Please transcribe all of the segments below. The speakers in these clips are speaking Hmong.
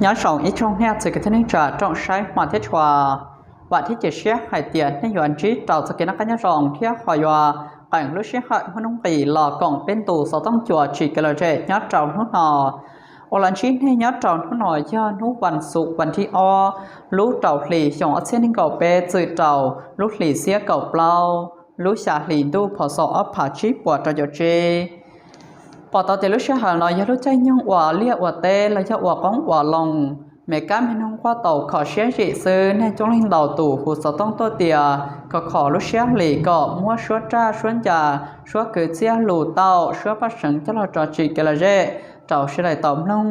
Nyob zoo ib tsoom niam txiv kwv tij neej tsa, tsoom saib hmov thiab tshua, vam thiab cia siab hais tias nej yuav ntsib rau txoj kev noj qab nyob zoo thiab ho yuav qee lub sij hawm muaj nuj nqis los koom peb ntu xov tooj cua tsim kev lom zem nyob rau hnub no. Uas los ntsib nej nyob rau hnub no yog hnub vas xuv vas thib ob lub rau hli xyoo ob txhiab nees nkaum peb txwm rau lub hlis xiab kaum plaub lub xya hli ntuj pho xov ob phav tsib puas rau caum tsib. Pom tau tias lub sij hawm no yog lub caij nyoog ua liaj ua teb los yog ua qoob ua loo, me kab me noog quaj tau kho siab zim xwb. Neeg coob leej ntau tus hu xov tooj tuaj tias khov kho lub siab hlis kom muab suab raj suab ncas suab kwv txhiaj lus tau suab paj seev coj los rau tsim kev lom zem rau sawv daws tau mloog.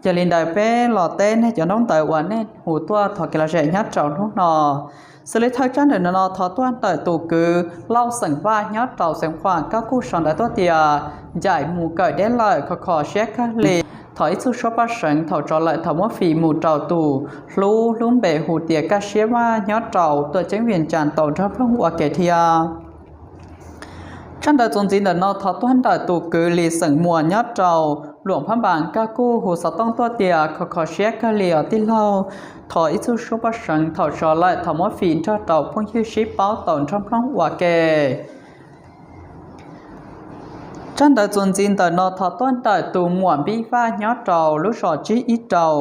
Yog li ntawd peb los teb nej cov ntaub ntawv uas nej hu tuaj thov kev lom zem nyob rau hnub no. Xws li thawj tsab ntawv no thov tuaj ntawm tus kwv Lauj xeem Vaj nyob rau xeev Khuam, koj kuj sau ntawv tuaj tias ncaim mus kawm deb lawm, khov kho siab kawg li. Thov ib txuj suab paj seev thaum tso lawm thaum muab fim mus rau tus hlub lub npe hu tias Kaj Siab Vaj nyob rau tuam ceeb Vias Cas tau nrog mloog ua ke thiab. Tsab ntawv txuas ntxiv ntawm no thov tuaj ntawm tus kwv Lis xeem Muas nyob rau Luam Phab Npas, koj kuj hu xov tooj tuaj tias khov kho siab kawg li os tij laug. Thov ib txuj suab paj seev thaum tso lawm thaum muab fim nrog rau phooj ywg sib paub tau nrog mloog ua ke. Tsab ntawv txuas ntxiv ntawm no thov tuaj ntawm tus muam Npib Vaj nyob rau lub zos Tsib Ib Rau,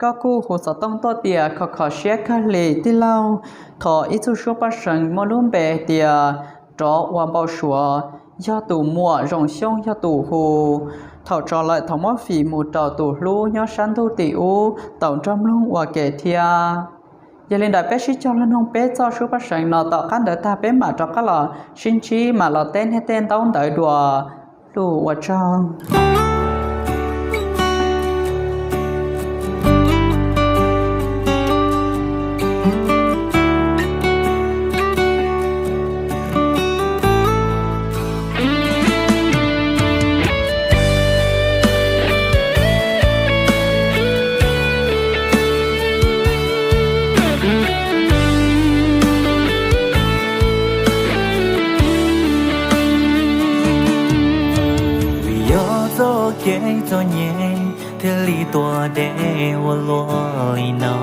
koj kuj hu xov tooj tuaj tias khov kho siab kawg li tij laug. Thov ib txuj suab paj seev muaj lub npe tias Rov Ua Npau Suav, yog tus muam Zoo Xyooj yog tus hu. Thaum tso lawm thaum muab fim mus rau tus hlub nyob sab ntuj tim ub tau nrog mloog ua ke thiab. Yog li ntawd peb sib cog lug noog peb txoj suab paj seev no tom qab ntawd tag peb mam rov qab los sib ntsib mam los teb nej tej ntaub ntawv dua. Lug ua tsaug. Vim yog txoj kev txom nyem thiaj li tuaj deb ua luaj li no,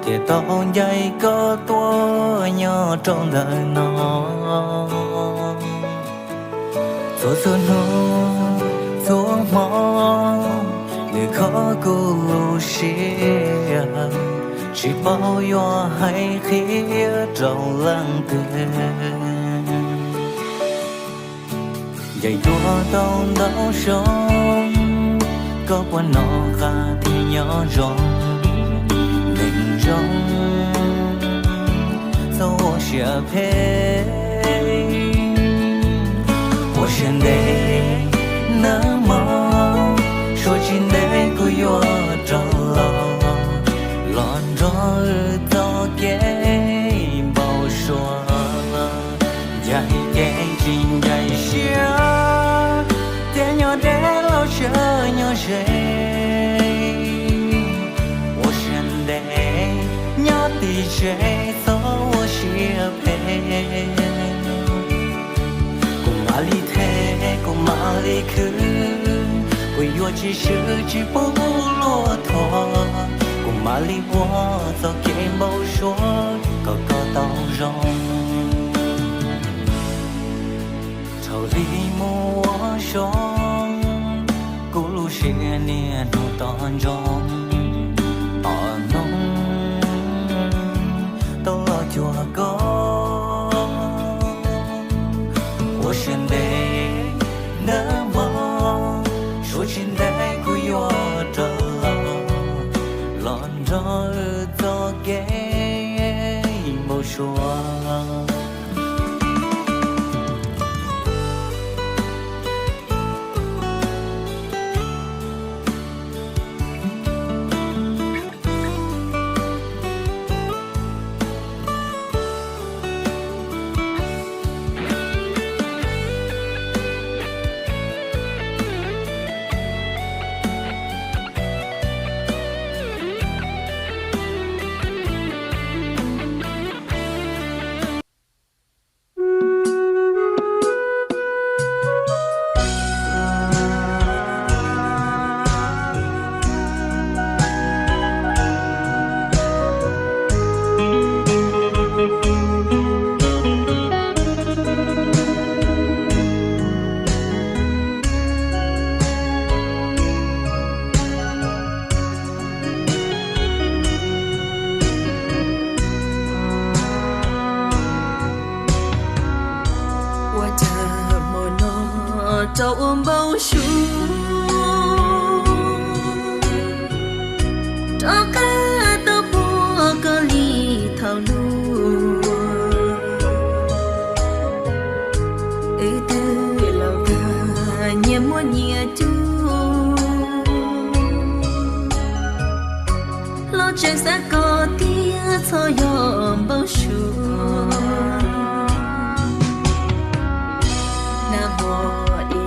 thiaj tau ncaim koj tuaj nyob rau ntawm no. Txhua txhua hnub txhua hmo, nws kho kuv lub siab, tsis paub yuav hais qhia rau leej twg. Ncaim tuaj tau ntau xyoo, koj puas nco qab thiab nyob zoo? Neeg zoo txhob ua siab phem, ua siab ntev nawb mog, suav tsis ntev kuv yuav rov los, los nrog wb txoj kev npau suav. Ncaim kev tsis ncaim siab, thiab nyob deb los sawv nyob ze. Ua siab ntev nyob tim tsev txhob ua siab phem. Kuv mam li them kuv mam li khwv, kuv yuav tsis swb tsis pub luag thov. Kuv mam li ua txoj kev npau suav kom koj tau zoo. Thaum li mus ua zoo, kuv lub siab niaj hnub tos ntsoov, tos hnub tau los cuag koj. Ua siab ntev nawb mog, suav tsis ntev kuv yuav rov los, los nrog wb txoj kev npau suav. Tseem xav koj tiag txhob yog npau suav. Nag hmo es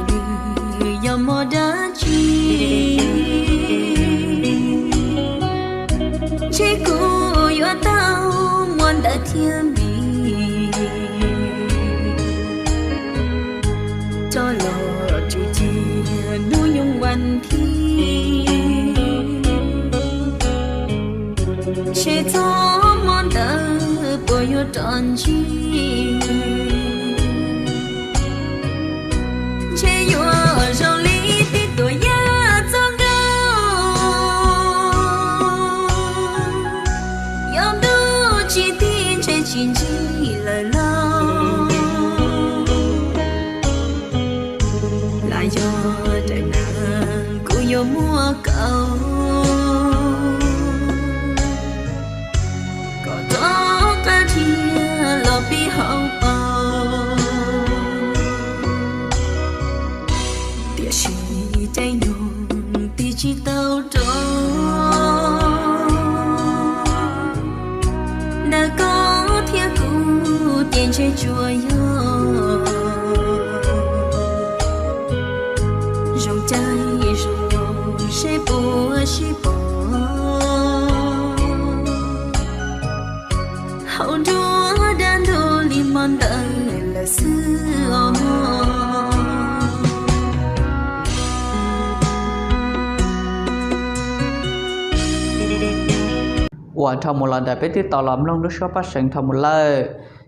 nws yog hmo dab tsi? Ntshe kuv yuav tau muaj ntawv thiab mis, coj los tswv cia hnub nyoog vas thib. Ntshe txog hmo ntawd puas yuav rov ntsib? Ntshe yuav zoo li tib tuam yaj txoj nkauj, yog ntuj tsis tig ntshe tsis ntsib lawm lauj. Lam yog daim nas kuv yuav muab kaus, kom rov qab dhia los pib hauv paus. Tiam sis caij nyoog tig tsis tau rov, ntawm koj thiab kuv ces ntshe tsuas yog zoo caij zoo nyoog seb puas sib pom. Haus nruab dab ntug li hmo ntawd lawm xwb os mog. Uas dhau mus los ntawm peb twb tau los mloog lub suab paj seev dhau mus lawm.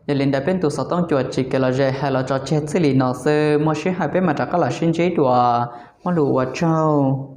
Yog li ntawd peb ntu xov tooj cuam tsis kev lom zem hais los tso tseg txij li no xwb, muaj sij hawm peb mam rov qab los sib ntsib dua. Muaj lus ua tsaug.